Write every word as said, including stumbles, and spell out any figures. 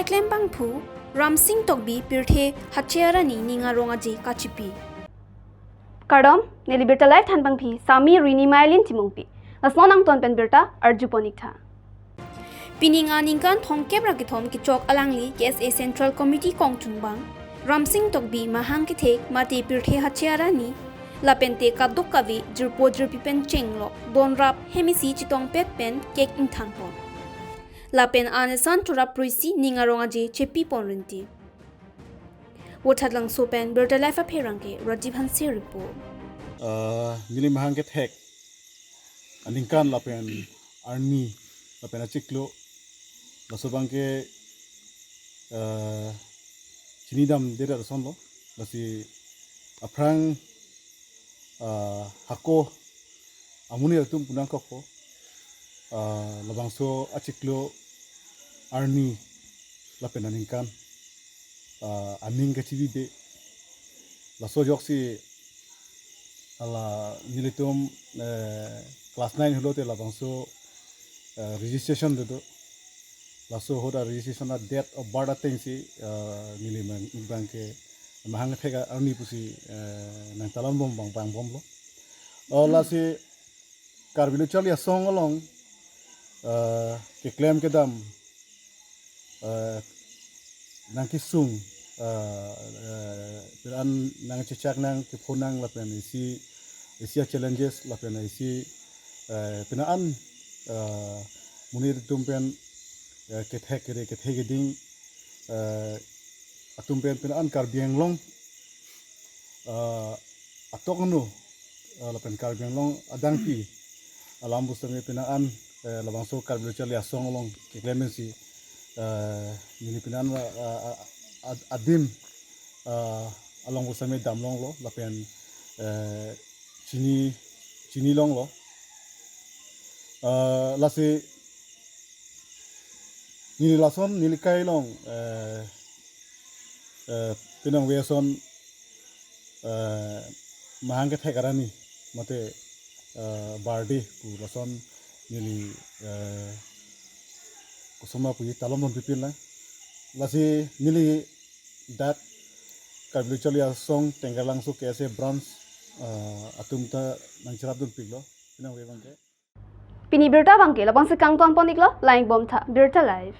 Klembangphu Ramsing Tokbi pirthe hache arani ning arong aje kachipi. Kardom, neli Birta Live thanbangpi Sami Rini Mailin Timungpi. Lason angton pen birta arjupon-iktha. Pining aningkan thomkep ra kethom kechok alangli K S A Central Committee kongchungbang Ramsing Tokbi mahang kethek mate pirthe hache arani lapente kadokave jirpo jirpi pen chenglok donrap hem isi chetongpet pen kek ingthanpon. Lapen an esan chorap proisi ning arong aje chepipon rinti. Vothatlangso pen Birta Live apherangke Rajiv Hanse report. Uh, neli mahang kethek aningkan lapen arni lapen achiklo laso abangke uh, chinidamde rat asonlo, lasi aphrang uh, hako amonit atum punang kokpo, uh, labangso achiklo arni lapen aningkan uh, aning kachibibe. Laso ajoksi hala nelitum eh, class nine hulote labangso eh, registration dodo. Laso ahut a-registration a-date of birth atengsi eh, neli mang- abangke mahang kethek arni pusi eh, nangtalonbom bang bangbomlo. Oh, lasi Karbi Lo Charli Asong along eh, keklem kedam eh, nangkesung eh, eh, penang nangchechak nang kepho nang lapen isi isi a-challenges lapen isi eh, penang eh, monit atum pen eh, kethek kere kethe keding eh, atum pen penang Karbi Anglong eh, atok anu eh, lapen Karbi Anglong adangpi alam pusitame penang eh, labangso Karbi Lo Charli Asong along keklem pensi eh, neli penang eh, eh, ad- adim eh, along pusitame damlonglo lapen eh, chini chini longlo. Eh, lasi neli lason neli kai along eh, eh, penang ve ason eh, mahang kethek arani mate eh, birthday pu lason neli eh, kosoma puji talonbom pipin lang. Lasi neli dak Karbi Lo Charli Asong Tenggorlangso K S A branch eh, atum ta nangcherapdunpiklo penang ve abangke. Pini birta abangke labangsi kangtonpon-iklo, langponbomtha Birta Live.